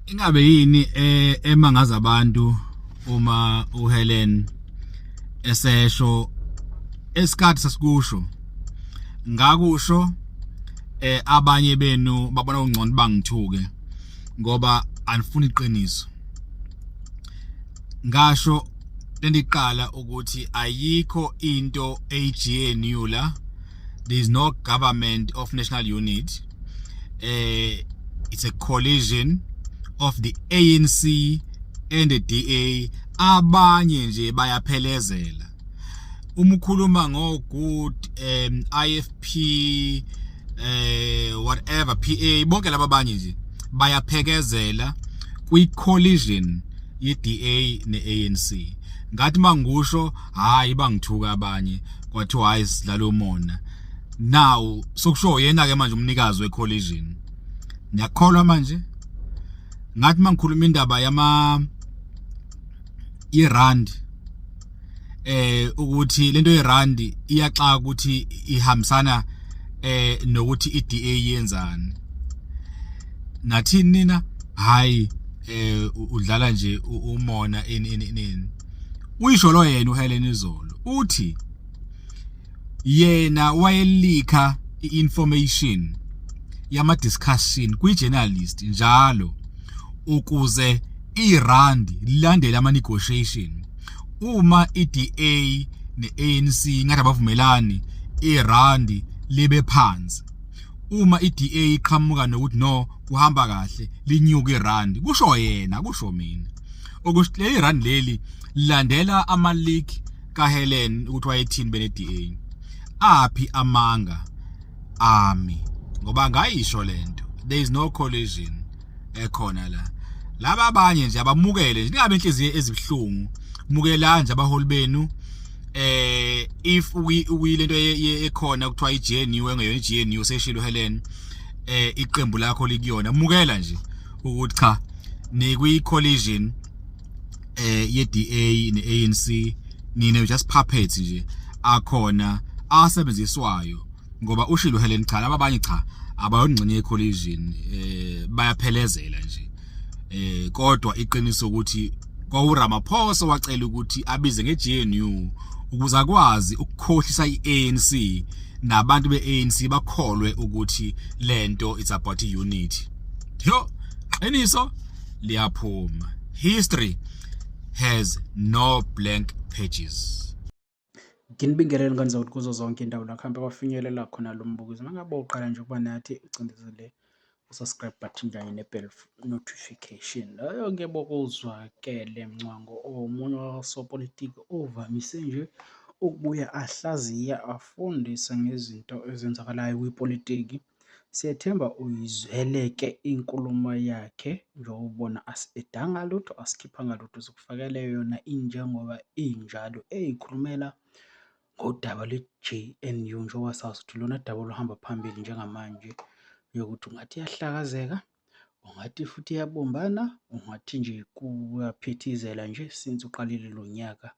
Ingabe yini emangaza abantu uma uHelen esesho esikhathi sasikusho ngakusho abanye benu babona ungcono bangithuke ngoba anifuni iqiniso. Ngasho lendiqala ukuthi ayikho into eyiGNU la, there is no government of national unity, it's a coalition of the ANC and the DA. Abanye nje bayaphelezela uma ukhuluma ngo good IFP, whatever, PA, bonke laba abanye nje bayaphekezela kwi coalition ye DA ne ANC. Ngathi mangusho, hayi, bangithuka abanye, kwathiwa hayi, sidlala umona. Now sokusho yena ke manje umnikazi we coalition, ngiyakholwa manje. Ngathi mangikhuluma indaba yama iRand, ukuthi lento yeRand iyaxaka ukuthi ihambisana nokuthi iDA yenzani, nathini nina? Hayi, udlala nje umona, ini ini ini. Uyisho lo yena uHelen izolo, uthi yena wayelika i-information yama discussion kwi-journalist njalo ukuze iRand lilandele ama negotiation. Uma iDA neANC ngathi abavumelani, iRand libe phansi. Uma iDA iqhamuka nokuthi no, kuhamba kahle, linyuka iRand. Kusho yena, kusho mina ukuthi leli rand leli lilandela ama leak kaHelen ukuthi wayethini bene DA. Aphi amanga ami? Ngoba ngayisho lento, there is no coalition ekhona la. Laba abanye nje abamukele nje, ningabe inhliziyo ezibhlungu, mukelani nje abaholi benu. If ukuyilento ekhona kuthiwa iGNU, engeyona iGNU, seshilo Helen, iqembu lakho likuyona, mukela nje ukuthi cha, nikwi coalition ye DA ne ANC, nina just puppets nje akhona asebenziswayo. Ngoba ushilo Helen, cha, laba abanye cha, abayongxenye ye coalition, bayaphelezela nje. Kodwa iqiniso ukuthi kwaURamaphosa wacela ukuthi abize ngeGNU ukuze akwazi ukukhohlisa iANC nabantu beANC bakholwe ukuthi lento it's about unity. Yo, qiniso liyaphuma, history has no blank pages. Nginibingelele ngane zakwethu kuzo zonke iy'ndawo la kuhambe kwafinyelela khona lo mbukiso. Uma ngabe uqala nje ukuba nathi, ucindezele u-subscribe button kanye ne-bell notification. Loyo-ke bokuzwakele Mncwango, omunye wasopolitiki ovamise nje ukubuya ahlaziya, afundise ngezinto ezenzakalayo kwipolitiki. Siyethemba uyizwele-ke inkulumo yakhe njengoba ubona asi-edanga lutho, asikhiphanga lutho, sikufakele yona injengoba injalo, ey'khulumela ngodaba lwe-G_N_U njengoba sazi ukuthi ilona daba oluhamba phambili njengamanje, yokuthi ungathi iyahlakazeka, ungathi futhi iyabumbana, ungathi nje kuyaphithizela nje since uqalile lo nyaka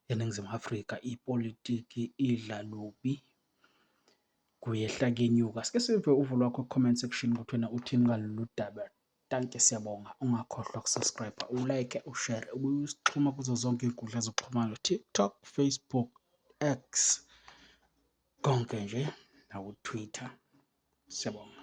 eNingizimu Afrika, ipolitiki idla lubi, kuyehla kuyenyuka. Sike sive uvo lwakho ku-comment section ukuthi wena uthini ngalolu daba. Dankie, siyabonga. Ungakhohlwa uku-subscribe, u-like, u-share, ubuye usixhuma kuzo zonke iy'nkundla zokuxhumana, TikTok, Facebook, X, konke nje naku-Twitter. Siyabonga.